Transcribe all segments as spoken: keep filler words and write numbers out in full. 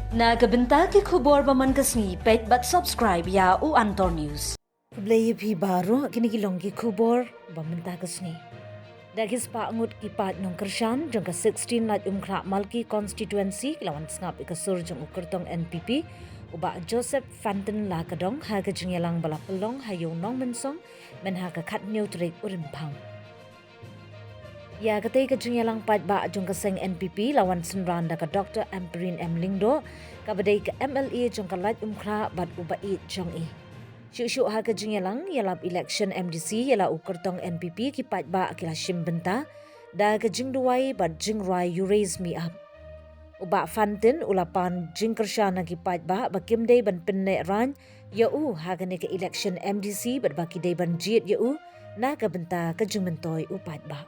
Na ka bynta ki khubor ba man ka sngi, peit bad subscribe ïa u Antor News. Khublei ïa phi baroh, kine ki long ki khubor ba mynta ka sngi. Da ki spah ngut ki paid nongkyrshan jong ka sixteen Laitumkhrah Malki constituency ki la wan sngap ïa ka sur jong u kyrtong N P P u Bah Joseph Fantin Lakadong ha ka jingïalang ba la pynlong ha Ïew Nongmynsong mynha ka khathynñiew tarik u Rymphang. Ïa katei ka jingïalang paidbah jong ka seng N P P la wan synran da ka Doctor Ampareen M Lyngdoh, kaba dei ka M L A jong ka Laitumkhrah bad u ba ïeit jong i. Shuh shuh ha ka jingïalang ïalap election M D C ïa la u kyrtong N P P, ki paidbah ki la shim bynta da ka jingduwai bad jingrwai You Raise Me Up. U Bah Fantin u la pan jingkyrshan ha ki paidbah ba kim dei ban pynlehraiñ ïa u ha kane ka election M D C bad ba ki dei ban jied ïa u na ka bynta ka jingmyntoi u paidbah.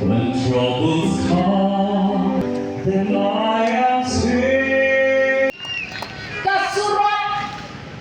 When troubles come, then I am safe. Ka surok,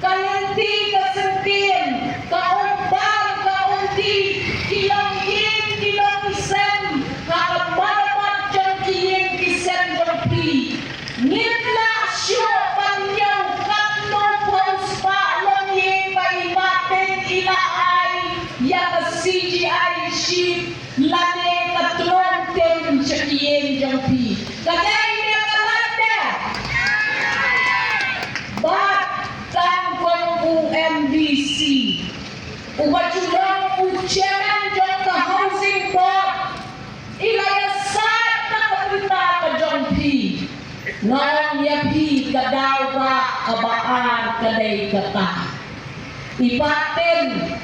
ka lynti, ka syntien, ka umpan, ka umdih, ki long ïing, ki long ki sem ha ka madamat jong ki ïing ki sem jong phi. Ngim lah shuh ban ñiew katno phew spah longïing ba i Martin i la ai ïa ka C G I sheet lane ka tlong tin sha ki ïing jong phi. Ka dei ne ka lait ne? Bad tang kum u M D C uba ju long u chairman jong ka Housing Board, i la ïasaid na ka bynta ka jong phi. Nga ong ïa phi, ka daw ba kaba ar ka dei kata. I Bah Tin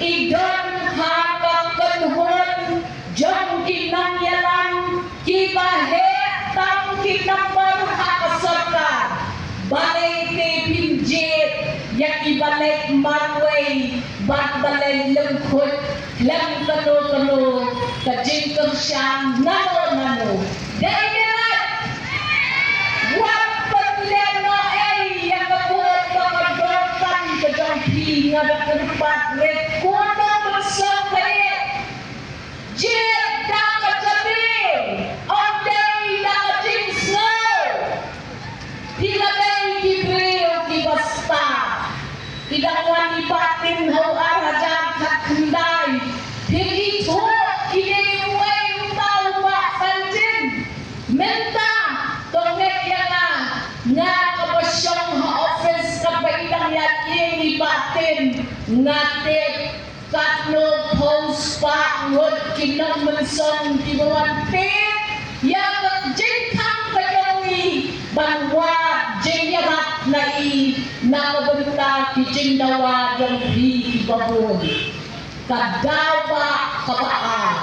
i don ha ka kynhun jong ki nongïalam kiba heh tam ki nambar ha ka sorkar. Balei te phin jied ïa kiba leit marwei bad ba leit lyngkhuid khlem kano kano ka jingkyrshan nano nano? Dei ne lait? Wat pynlehnohei ïa ka vote ba ka donkam ka jong phi. Nga da kyrpad, rit kumno ban sngewthuh. Jied da ka jabieng, ym dei da ka jingsngew. Phi la dei ki briew kiba stad. I dang wan i Bah Tin ha u ar hajar khatkhyndai, phi ithuh ine uwei uta u Bah Fantin. Mynta to ngeit ïa nga, nga kaba shong ha office katba i dang ïaid ïing i Bah Tin, nga tip katno phew spah ngut ki nongmynsong kiba wan peit ïa ka jingkhang ka jong i ban wad jingïarap na i na ka bynta ki jingdawa jong phi kiba bun. Ka daw ba kaba ar,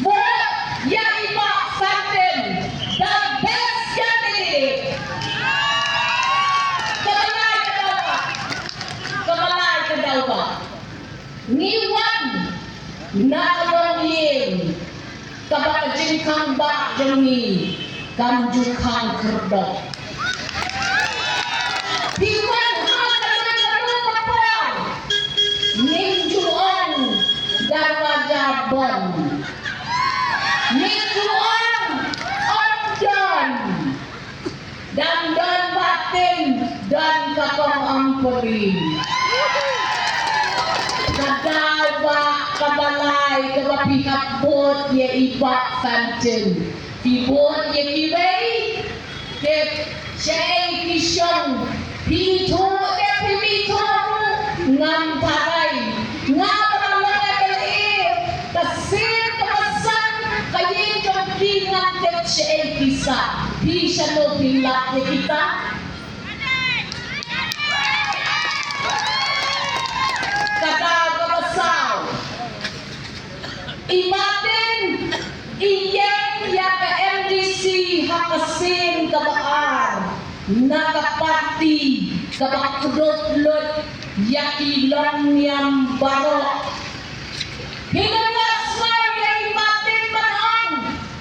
vote ïa i Bah Fantin, the best candidate. Kaba lai ka daw ba, kaba lai ka daw ba. Ngi wan na ka longïing kaba ka jingkhang bah jong ngi kam ju khang khyrdop. Phi wan ha kano kano ka por, ngim ju ong darwaja bond. Ngim ju ong ym don. Dang don Bah Tin, don ka kong Ampareen. Ka daw ba kaba lai kaba phi hap vote ïa i Bah Fantin. Phi vote ïa kiwei? Tip shaei ki shong. Phi ithuh te phim ithuh ruh, ngam tharai. Nga ba la long M L A, ka sien kaba san ka ïing jong ki ngam tip shaei ki sah. Phi shano phi lap ïa kita? Ka daw kaba saw, i Bah Tin i ïeng ïa ka M D C ha ka sien kaba ar na ka party kaba kdup lut ïa ki longniam baroh. Phi nym lah sngew ïa i Bah Tin ban ong,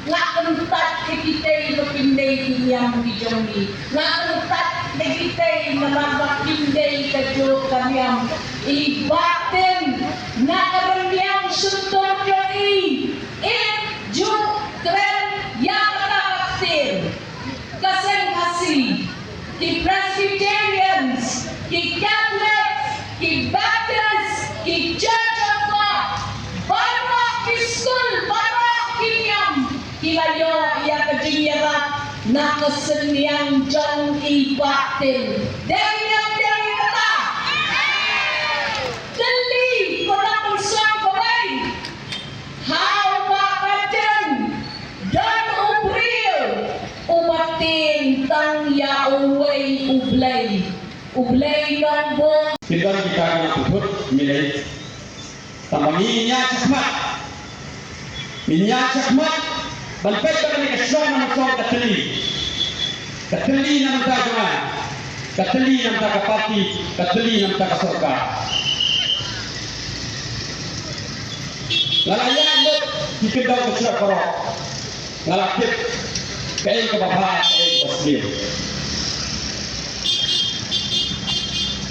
nga kyntait ïa kitei ba kim dei ki niam ki jong ngi. Nga kyntait ïa kita Dei namar ba kim dei kajuh ka niam. I Bah Tin na ka rynïeng shyntur jong i, i ju kren ïa kata ka ktien. Ka seng Khasi, ki Presbyterians, ki Catholics, ki Baptists, ki Church of God, baroh ki skul, baroh ki niam, ki la ïoh ïa ka jingïarap na ka synñiang jong i Bah Tin. Dei ne ym dei kata? Kylli ko na pynshong kawei. Ha u Bah Martin don u briew uba tieng tang ïa uwei U Blei, U Blei Nongbung. Ki don kita ki nongpynthut, ngi leit. Tang ba ngi ïaid shakhmat. Ngi ïaid shakhmat ban peit ba kane ka shnong na Nongstoiñ ka tylli. Ka tylli na bynta jong nga. Ka tylli na bynta ka party, ka tylli na bynta ka sorkar. Nga la ïaid lut ki kyndong ka shnong baroh. Nga la tip kaei kaba bha, kaei kaba sniew.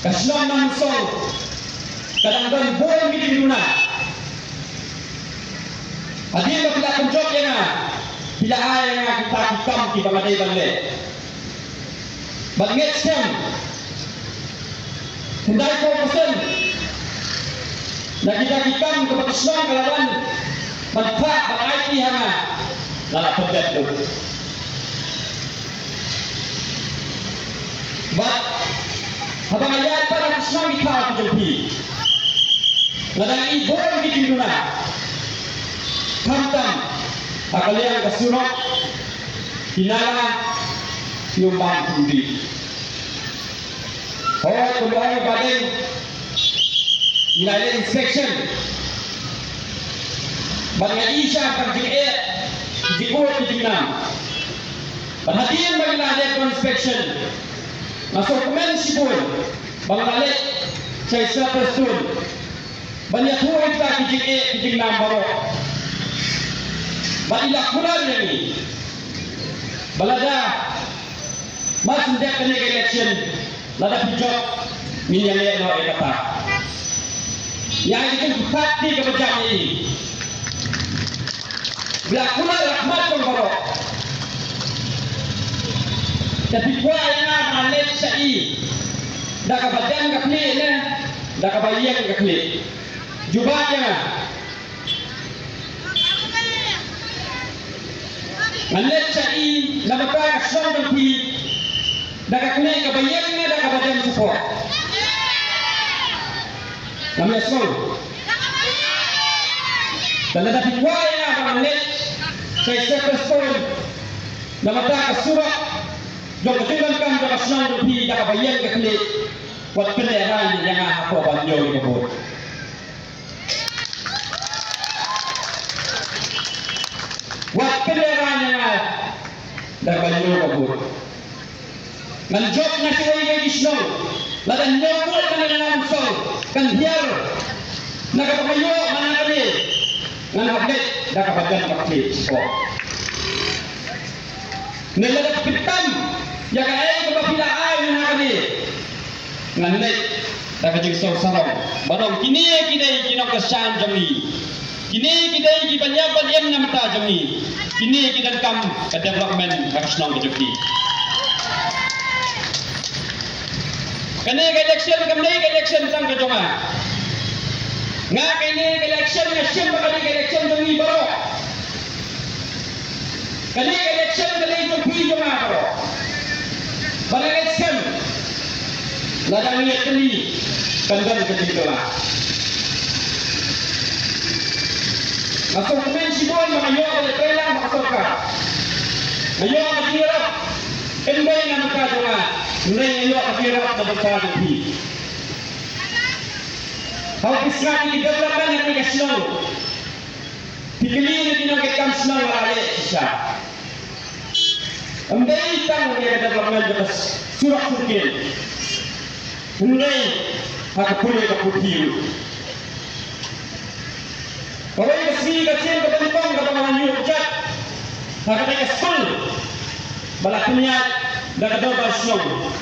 Ka shnong Nongstoiñ ka dang don bun ki jingduna. Hadien ba phi la pynjop ïa nga, phi la ai ïa nga kita ki kam kiba nga dei ban leh. Bad ngeit skhem, khyndai phew percent na kita ki kam kaba ka shnong ka la wan ban phah ban aiti ha nga, nga la pyndep lut. Bad haba nga ïaid pat ha ka shnong ki thaw ki jong phi, nga dang ïohi bun ki jingduna. Khamtam ha ka liang ka surok, ki nala, ki umbam ki umdih. Hooid, kumba ong i Bah Deng, ngi la leh inspection. Bad nga ïohi sha ka jingeh, jingud, jingnam. Bad hadien ba ngi la leh inspection, nga sngewkmen shibun ba nga la leit sha i Sir Prestone ban ïathuh ïa kita ki jingeh ki jingnam baroh. Bad i la kular ïa ngi ba lada mar shu dep kane ka election, lada phi jop, ngin ïaleh noh ïa kata. Ïa ka jingpynthut kaba jam ïa i. Ba la kular ha khmat jong baroh. Te phi kwah ïa nga ban leit sha i da kaba dem ka khlieh ne da kaba ïeng ka khlieh? Jubab ïa nga. Ngan leit sha i na bynta ka shnong jong phi da ka khlieh kaba ïeng ne da kaba dem shapoh? Ngam ïasngew. Te lada phi kwah ïa nga ba ngan leit sha i Sir Prestone na bynta ka surok jong ka jingdonkam jong ka shnong jong phi da kaba ïeng ka khlieh, wat pynlehraiñ ïa nga hapoh ban ñiew ïa ka vote. Wat pynlehraiñ ïa nga da kaba ñiew ka vote. Ngan jop na kiwei kiwei ki shnong, lada ñiew vote na nga na Nongstoiñ, kan hiar na kaba nga ïoh man la kane, ngan hap leit da kaba dem ka khlieh shapoh. Ne lada phi tam ïa kaei kaba phi la ai man la kane, ngan leit da ka jingsngew sarong ban ong kine ki dei ki nongkyrshan jong ngi. Kine ki dei kiban ïap ban im na bynta jong ngi. Kine ki donkam ka development ha ka shnong ka jong ngi. Kane ka election kam dei ka election tang ka jong nga. Nga kane ka election nga shim ba ka dei ka election jong ngi baroh. Kane ka election ka dei jong phi jong nga baroh. Ba nga ngeit skhem lada ngi ïatylli kan don ka jingkylla. Nga sngewkmen shibun ba nga ïoh ka jingïatreilang bad ka sorkar. Nga ïoh ka jingïarap, ym dei na bynta jong nga, hynrei nga ïoh ka jingïarap na bynta jong phi. Haba phi sngap ïa ki development ha kane ka shnong, phi kylli ïa ki nongtrei kam shnong, nga la leh shisha. Ym dei tang ïa ka development jong ka surok surkien, hynrei ha ka pule ka puthi ruh. Kawei ka sngi ka sien kaba nyngkong kaba nga ïoh jat ha kata ka skul ba la pynïaid da ka dorbar shnong.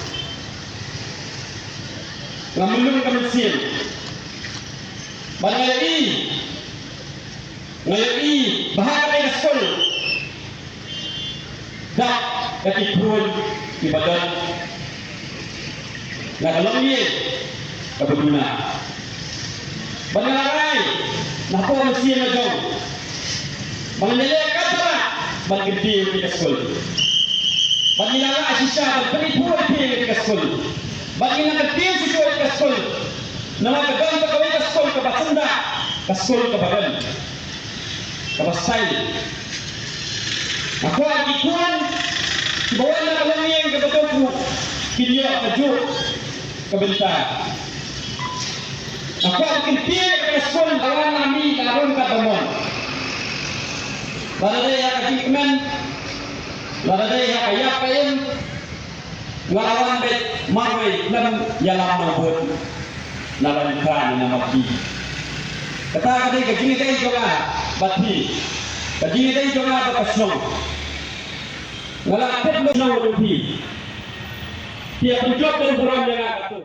Nga mlung ka mynsiem. Bad nga ïohi, nga ïohi ba ha kane ka skul dap da ki khun kiba don na ka longïing kaba duna. Bad nga la rai na ka mynsiem la jong ba ngan ïaleh katba lah ban kyntiew ïa ka skul. Bad ngi la lah shisha ban pynithuh ïa ka skul. Bad ngi nang kyntiew shisha ïa ka skul. Namar ka don kawei ka skul kaba syndah, ka skul kaba don, kaba style. Nga kwah ki khun kiba wan na ka longïing kaba duk ruh kin ïoh kajuh ka bynta. Nga kwah ba kin peit ïa ka skul, la wan la mih la rung katba mon. Lada dei ha ka jingkmen, lada dei ha ka ïap ka im, nga la wan beit marwei khlem ïalam na bud, na Laitumkhrah ne na Mawkhih. Kata ka dei ka jingïadei jong nga bad phi, ka jingïadei jong nga bad ka shnong. Nga la tip lut na u phi. Phi ïa pynjop da u burom ïa nga katto.